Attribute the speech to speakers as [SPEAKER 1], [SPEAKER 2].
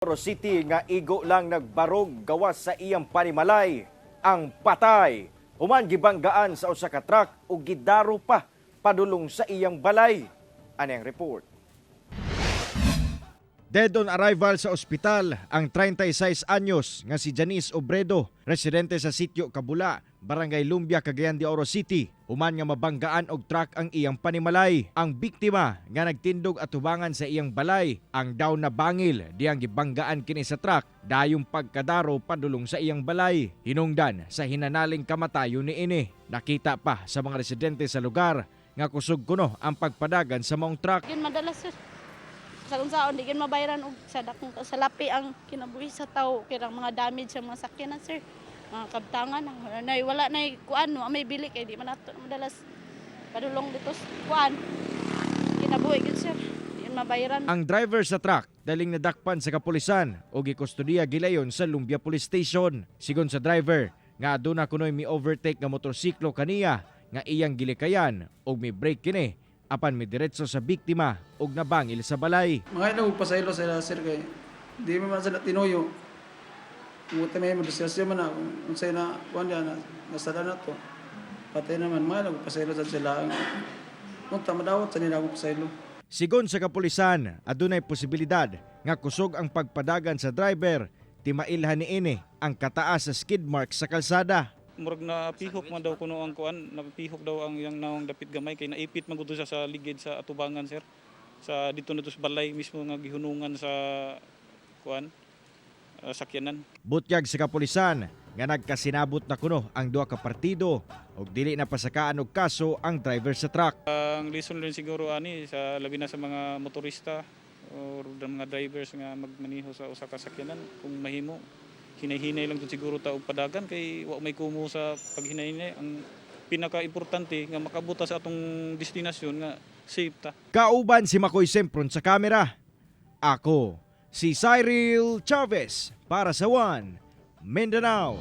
[SPEAKER 1] Oro City nga igo lang nagbarog gawas sa iyang panimalay ang patay. Human gibanggaan sa usa ka truck ug gidaro pa padulong sa iyang balay. Ani ang report. Dead on arrival sa ospital ang 36 anyos nga si Janice Obredo, residente sa sitio Kabula, Barangay Lumbia, Cagayan de Oro City. Human nga mabanggaan og truck ang iyang panimalay. Ang biktima nga nagtindog atubangan sa iyang balay, ang daw na bangil diyang gibanggaan kini sa truck dayong pagkadaro padulong sa iyang balay. Hinungdan sa hinanaling kamatayon niini. Nakita pa sa mga residente sa lugar nga kusog kuno ang pagpadagan sa maong truck.
[SPEAKER 2] Yun madalas, sir. Sa kung saon, di gyud mabayaran og sa dakong salapi ang kinabuhi sa tao, kirang mga damage sa mga sakyanan, sir. Mga kabtangan, wala na wala na kuan, no, may bili kay di man nato madalas padulong dito sa kuan. Kinabuhi gyud, sir. Di yun mabayaran.
[SPEAKER 1] Ang driver sa truck daling nadakpan sa kapulisan o gikustudiya gilayon sa Lumbia Police Station. Sigon sa driver nga aduna kunoy mi overtake nga motorsiklo kaniya nga iyang gilikayan og mi brake kini apan midiretso sa biktima og nabangil sa balay.
[SPEAKER 3] Mga ina pasaylo sila, sir, kay di man sila tinuyo. Muta may mo disgrasya man na kung unsay na kuan diya na nasala na to. Patay naman mga ina pasaylo sa sila. Unta madawat sa nila akong pasaylo.
[SPEAKER 1] Sigon sa kapulisan, adunay posibilidad nga kusog ang pagpadagan sa driver, timailhan niini ang kataas sa skid mark sa kalsada.
[SPEAKER 4] Murag na pihok man daw kuno ang kuan, napihok daw ang iyang naong dapit gamay kay naipit man gud siya sa ligid sa atubangan, sir. Sa dito na to sa balay mismo nga gihunungan sa kuan, sakyanan.
[SPEAKER 1] Butyag sa kapulisan nga nagkasinabot na kuno ang duha ka partido ug dili na pasakaan og kaso ang driver sa truck.
[SPEAKER 4] Ang lesson learned siguro ani sa labi na sa mga motorista or the mga drivers nga magmaneho sa usa ka sakyanan, kung mahimo hinay-hinay lang jud siguro ta og padagan kay wa may kumo sa paghinay-hinay. Ang pinaka-importante nga makabot ta sa atong destinasyon nga safe ta.
[SPEAKER 1] Kauban si Makoy Sempron sa kamera. Ako, si Cyril Chavez para sa One Mindanao.